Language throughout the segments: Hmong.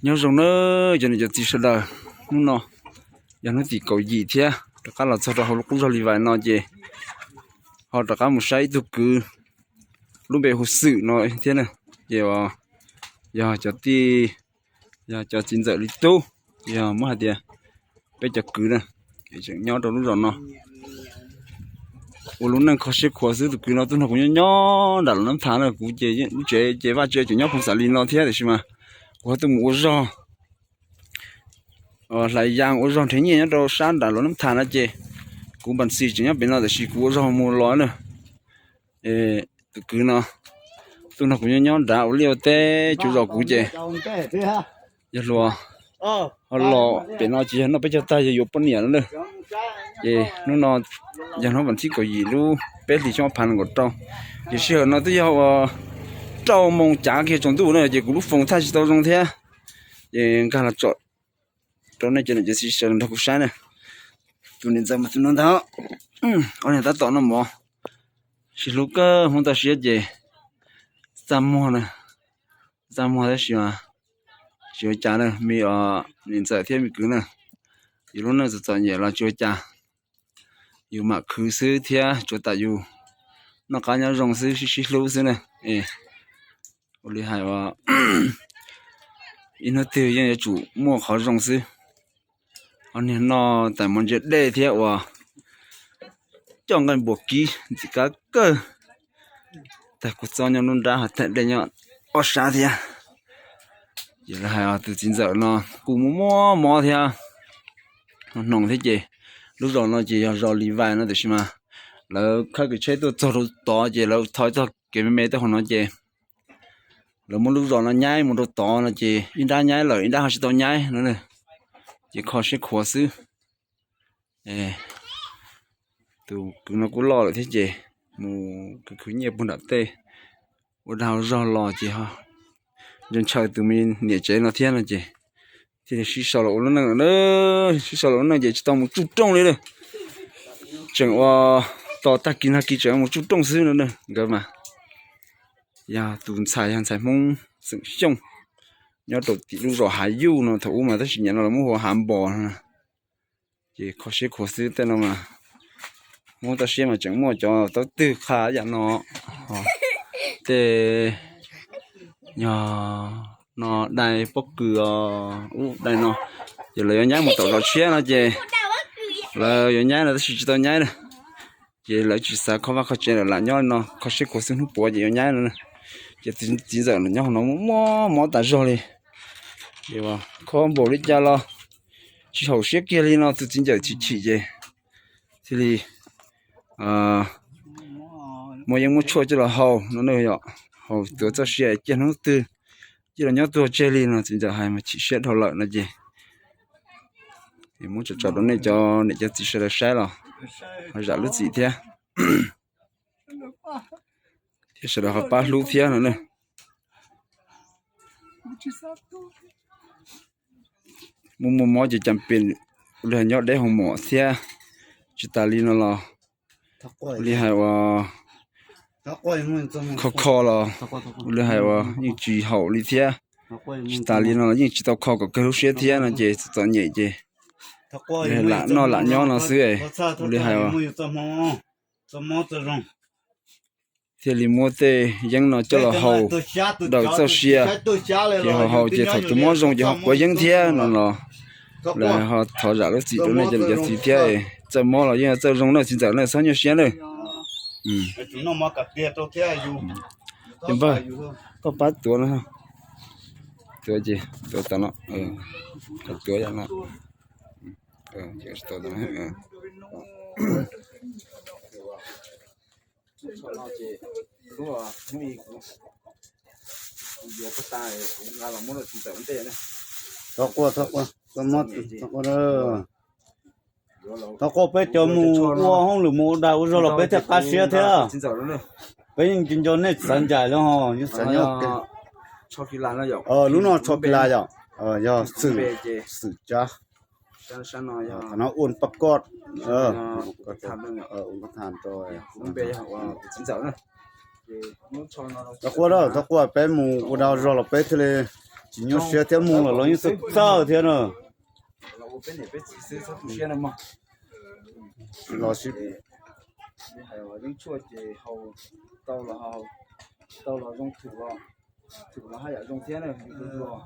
Nyob zoo na cov niam cov txiv sawv daws, hnub no yog hnub tim kaum yim thiab rov qab los txog rau hauv lub qub zog Li Vais no ces ho rov qab mus saib ib tug kwv lub npe hu Xwm no thiab na. Ces yog cov tij, yog cov txiv ntxawm li tub, yog muab hais tias peb cov kwv na, tseem nyob rau lub zos no ua lub neej kho siab khuav xwb. Tus kwv no tuaj nrog kuv nyob nyob nram Los Nab Thas na, kuv ces lub tsev ces vaj tsev tseem nyob Phoos Xas Lis no thiab, tiam sis mas kuv ho tuaj mus ua zog hlais yas ua zog nrhiav nyiaj nyob rau sab nram Los Nab Thas no ces kuv npas xis tseem nyob pem no tiam sis kuv ua zog mus los na. Tus kwv no tuaj nrog kuv nyob nyob nrad ua liaj ua teb tsuav zos kuv ces yog luag ho los pem no ces yog noj peb caug tag yog yuav poj niam no na. Ces hnub no yog hnub vas thib kaum yim lub peb hlis xyoo ob phav nees nkaum rau, ces sij hawm no twb yog ua rau moos cav kiag tsaus ntuj na ces kuv lub foos thaij tsis tau zoo thiab. Ces nkag los tsom rau nej cov niam cov txiv sawv daws nrog kuv saib na. Tus niam ntxawm mas tus no ntag, ob niag tab tom noj mov, sib hlub kawg Hmoob toj siab ces txaj muag na, txaj muag tab sis mas tsis ua cas na, me niam ntxawm thiab me kwv na, yus lub neej txom txom nyem los tsis ua cas, yus mam khwv xwb thiab tsuav tam yus noj qab nyob zoo xwb, sib sib hlub xwb na. Ua li hais ua ib hnub twg yeej yuav tsum muaj qhov zoo xwb. Ob niag noj tais mov ntsia dej thiab ua coj nqaij npuas kib ntxim qab kawg. Tag kua txob nyob lub nrab, ho tag dej nyob ob sab thiab. Ces lawv hais tus txiv ntxawm no kuj muaj muaj mob thiab, hnoos thiab ces lub zos no ces yog zos Lis Vais no tiam sis mas lawv khawb kev tsheb tuaj txog rau tod ces lawv thov txog kev me me tuaj hauv no ces lawv muab lub zos no nyaib mus rau tod no ces ib nrab nyaib lawm ib nrab ho tsis tau nyaib no, ces kho siab khuav xwb. Tus kwv no kuj loj lawm thiab ces mus khwv khwv nyiaj puag nram tej ua dag ua zog los ces ntshaw ntshaw tus me niam tsev no thiab no ces thiaj li sib sau los ua lub neej lawm na. Sib sau los ua neej ces tsis tau mus tsuj rooj li lawm, tseem ua tos tag kis nag kis tseem mus tsuj rooj xwb no na. Nkawd mas yog tus ntxhais yog ntxhais Hmoob xeem Xyooj nyob rau tim lub zos Hav Yuj no thaum ub mas tab sis nyam no lawv muab hu ua Hav Npos no. Ces kho siab khuav xwb tej no mas Hmoob toj siab mas tseem muaj cov taub twg qha yam no, tej yog no dai pob kws os, ub dai no, ces lawv yuav nyaib mus tom zos tshiab no ces lawv yuav nyaib no tab sis tsis tau nyaib na. Ces lawv tsis xav kho vaj kho tsev lawm lam nyob no kho siab khuav xwb hnub puav ces yuav nyaib no. Ces txiv ntxawm nyob hauv no muaj mob tas zog li. Kho npaum li cas los tsis haum siab kiag li no, tus txiv ntxawm chim chim ces thiaj li muab yeeb muab tshuaj coj los haus no na yom, haus tuav txoj sia ciaj hnub twg ciaj los nyob tuag tseg li no. Txiv ntxawm hais mas chim siab dhau lawm no ces muab tso tso rau nej cov niam cov txiv sawv daws saib los ho zam lub txim thiab, thiab sawv daws ho pab hlub thiab no na. Muaj muaj mob ces cas pes ua li hais nyob deb hoo mom thiab. Tsis tas li no los ua li hais uas kho kho los ua li hais uas yeej tsis haum li thiab. Tsis tas li no los yeej tsis tau kho kom kawg lub siab thiab no ces txom nyem ces lam noj lam nyob no xwb. Ua li hais thiaj li muab tej yeeb no coj los haus daws txoj sia. Ces haus haus ces thaum tus mob zoo ces ho quav yeeb thiab no los lawv ho thov zam lub txim rau nej cov niam cov txiv thiab. Txawj mob los yeej txawj zoo na, txiv ntxawm na txhob nyuaj siab na. Ces npawg, koj pab tuav no, tuav ces tuav tas no, tuav yam no. Thov quaj, thov quaj, thov quaj, thov quaj peb cov mus ua hauj lwm mus ua dag ua zog los peb thiaj qab siab thiab. Peb yeej nco nco nej txav ncaim los ho yeej xav nyob. Lub no tsho phi la yom, yog Xwm Tsab. Qhov no ua pab koj, ua pab tham rau. Thov quaj, thov quaj peb mus ua dag ua zog los peb thiaj li Tsis nyuaj siab thiab, mus los los yeej txawj txawj thiab na. Los ua peb niam peb txiv xwb txhob tu siab na mog. Los sib, hais Yeeb Tshuaj ces haus tau los, tau los zoo, thum los, thum los haj yam zoo thiab na, yus tus hluas,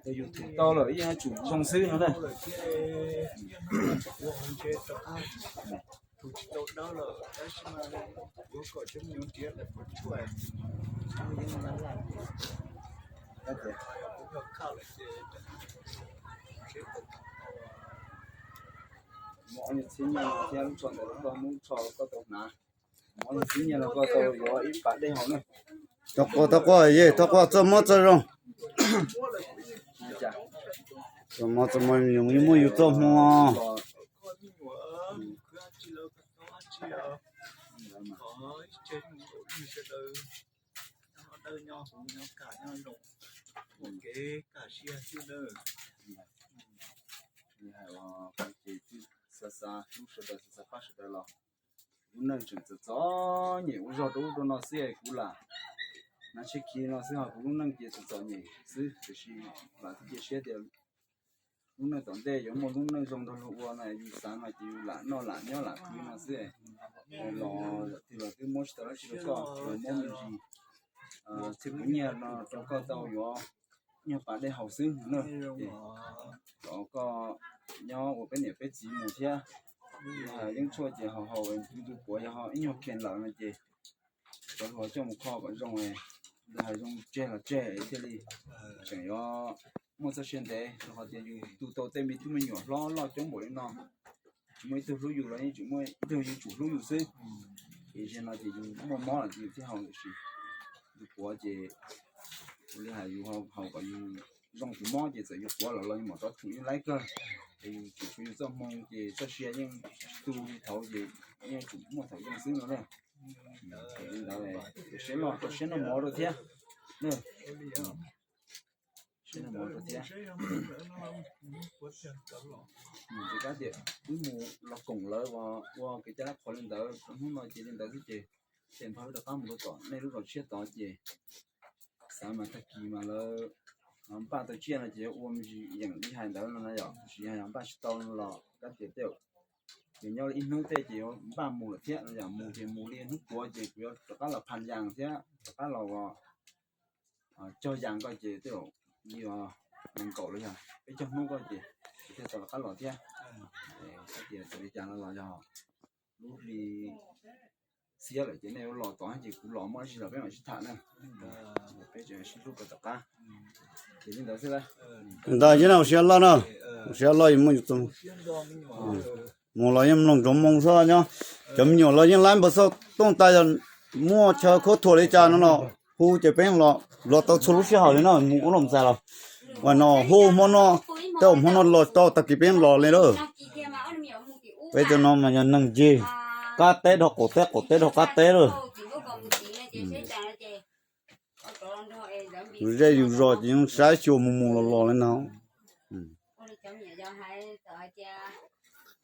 yog yus thum tau lawm yeej yuav tsum zoo xwb no na. Tus tsis tau dawb lawm tab sis mas yuav kom cov me nyuam nrhiav lawm puas tsuaj. Muaj ob nyuag txhiab nyiaj no thiab, lub tsho ntawd koj hnub tsho koj tau hnav. Muaj ob nyuag txhiab nyiaj no koj tau yuav ib pas dej haus na. Thov quaj, thov quaj, thov quaj txoj mob txoj zoo. Txoj mob txoj zoo, yus muaj yus txoj hmoo. Ces twb xa xa hlub sawv daws, xa xa pab sawv daws los, lub neej tseem txom txom nyem ua zog rau ub rau no xwb es kuv lam hnav tsheb khi no xwb, ho kuv lub neej ces txom txom nyem xwb, tiam sis vam thiab cia siab tias lub neej tom ntej yuav muaj lub neej zoo nrog luag ua no, yus xav no ces yus lam noj lam nyob lam khwv no xwb. Los yam twg los twb muab tsis tau dab tsi rau koj, los muab me ntsis txhiab kuv nyiaj no rau koj tau yuav ib nyuag pas dej haus xwb na. Ces kom koj nyob ua peb niam peb txiv mus thiab. Yeeb Tshuaj ces haus haus tus puav yog ho ib nyuag khees lawm no ces cov hluas coj mus kho kom zoo, hais zoo tseg los tseg thiaj li tseem yuav muaj txoj sia ntev, rau qhov tias yus tu tau tej me tub me nyuam hlob loj coob npaum li no, tsis muaj ib tug hlub yus los yeej tseem muaj ib tug yus tsum hlub yus xwb. Ces zaum no ces yus muaj mob lawm ces yus thiaj haus, tiam sis tus puav ces ua li hais yus haus kom yus zoo tus mob ces txawm yus puav los los yus mam rov thum yeej laib kawg. Ces yus tsum yus txoj hmoo ces txoj sia yeej tu li thaud ces yeej tsum muaj thaum zoo xwb no na. Li ntawd, siab loj rau siab noj mov rau thiab. Siab noj mov rau thiab. Ces kab tias wb mus los koom lawv ua kev cai lab qhua li ntawd, hnub no ces li ntawd xwb ces, ces npaj wb rov qab mus rau tom nej lub zos tshiab tod ces xav mas tag kis mas lawv npaj tau tsiaj no ces yuav ua me ntsis yeem li hais ntawd no na yom, tab sis yog npaj tsis tau los kab tias tej zaum nyob li ib hnub tej ces yuav npaj mus lawm thiab no yom, mus ces mus li hnub puav ces kuv yuav rov qab los phas yas thiab rov qab los cog yas koj ces tej zaum li nees nkaum los yog peb caug hnub koj ces kuv thiaj tau rov qab los thiab. Kab tias txawm li cas no los yog lub hli xiab lawm ces nej yuav los tod ces kuv los muaj dab tsi los peb mam sib tham na. Peb tseem sib hlub rau tom qab. Ces li ntawd xwb. Ntawd yeej na ua siab loj na, ua siab loj yeej muaj yus txo mus los yeej mloog ntsoov moo xwb nyob. Cov me nyuam los yeej laib npawg xoj tooj tas yog muaj chaw khuab thuam li cas no no hu ces peb los, los tau txhua lub sij hawm li no mus ub los ntxais los. Ua no hu hmo no, tej zaum hmo no los tau tag kis peb los li lawm. Peb cov no mas yog neeg ncig qab teb dhau qaum teb, qaum teb dhau qab teb lawm. Yus zej yus zos ces yeej saib xyuas mus mus los los li no.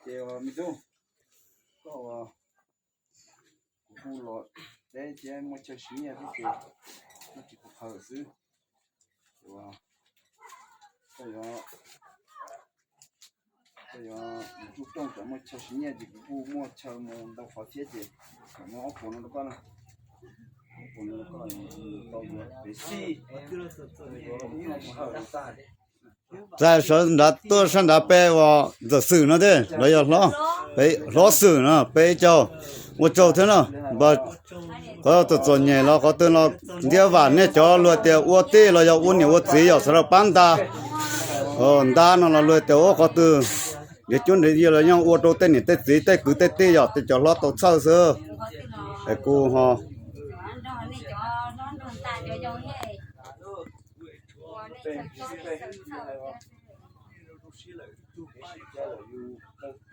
Ces me tub, koj, kuv hu los teb thiab muaj chaw siv nyiaj thiab ces muaj tsis pub qhawv xwb. Koj yuav, koj yuav ntuj rooj tsam muaj chaw siv nyiaj ces kuv kuj muaj chaw mus ntau qhov thiab ces kom muab ob puas no rau koj na. Ob puas no rau koj tau yuav pem xij, yuav ib qhov qhawv tag. Txais sawv nrad tuaj sab nrad peb uas ntxawm xwm no thiab los yog hlob, peb hlob xwm no peb ib caug, ua tsaug thiab na. Npawg, qhov txom txom nyem los qhov twg los ntiab vam nej cov luag tias ua tij los yog ua niam ua txiv yog xav rau pab nta, nta no los luag tias ua qhov twg nrhiav cuab nrhiav yig los yeej ua rau tej niam tej txiv tej kwv tej tij yog tej cov hlob tau txhawj xwb. Es kuv ho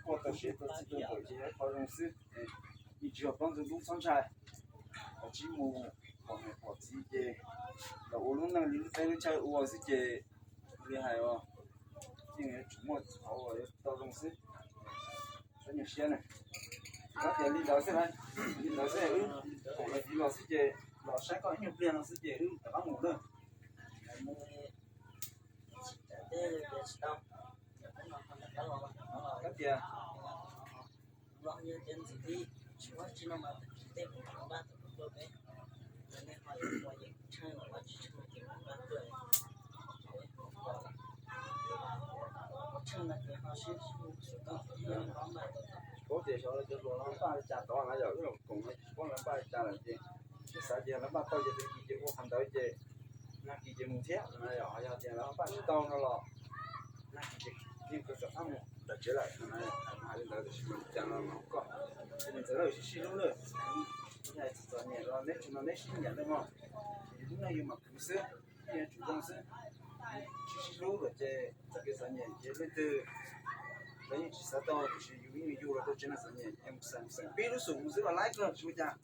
Ua tau siav tau txij tau nkawm ces yog qhov zoo xwb. Yeej tsis yog plaub ntug dub txhob ntshai, qhov tsis mus pom niam pom txiv ces los ua lub neej li lub teb lub chaw ua xwb ces li hais os, yeej yuav tsum muaj qhov uas yuav tau zoo xwb. Txhob nyuaj siab na. Koj tias li ntawd xwb na, li ntawd xwb wb pom lawv tiv los xwb ces los saib koj ib nyuag pliag no xwb ces wb rov qab mus na. tsis tau. Kab tias los yog tias ntxiv tib tsis muaj tsis no mas tus tsis tej kuv npaj tus tuaj peb, nej ho yuav ua yeej tshee los ua tsis tshee ces kuv npaj tuaj. Tshee no ces ho sib xu tau, paub tias xyov lawv cov hluas no npaj li cas tod na yom, wb los koom no tsis paub lawv npaj li cas lawm ces wb xav tias lawv npaj tau ces tus kis ces ua qhov ntawd ces nag kis ces mus thiab no yom, yog tias lawv npaj tsis tau no los nag kis ces yeej kawg rov qab mus tom tsev lawm no. Hais li ntawd tiam sis mas li cas no los koj tus me ntxawm lawm sib sib hlub lawm, txom nyem los neb tsis no neb sib nyiam lawm mog, ces lub neej yus mam khwv xwb, yeej yuav tsum zoo xwb. Sib sib hlub lawm ces txoj kev txom nyem ces leej twg lawv yeej tsis xav tau, tiam sis yus yeej yug los rau tsev neeg txom nyem ces mus xeem xeem pib lub xum mus xwb los laib kawg tsis ua cas.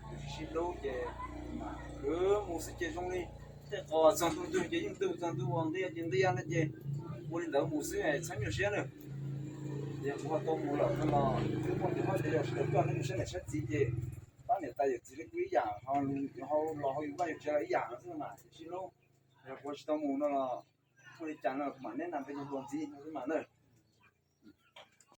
Sib sib hlub ces khwv mus xwb ces zoo li tej qos txog ntu ntug ces yeej ntug, txog ntu uas ntiaj ces ntiaj no ces ua li ntawd mus xwb txhob nyuaj siab na. Ces kuv ho tau mus lawm no los twb muaj tus hlob cov yog sawv daws coj neb mus saib niam saib txiv ces pab niam tais yawm txiv li kuj ib yam, ho los ho yus vaj yus tsev los ib yam no xwb mas sib hlub. Yog kuv tsis tau mus no los ua li cas no kuv mam neb nag npeb tus hluas ntxiv no xwb mas na.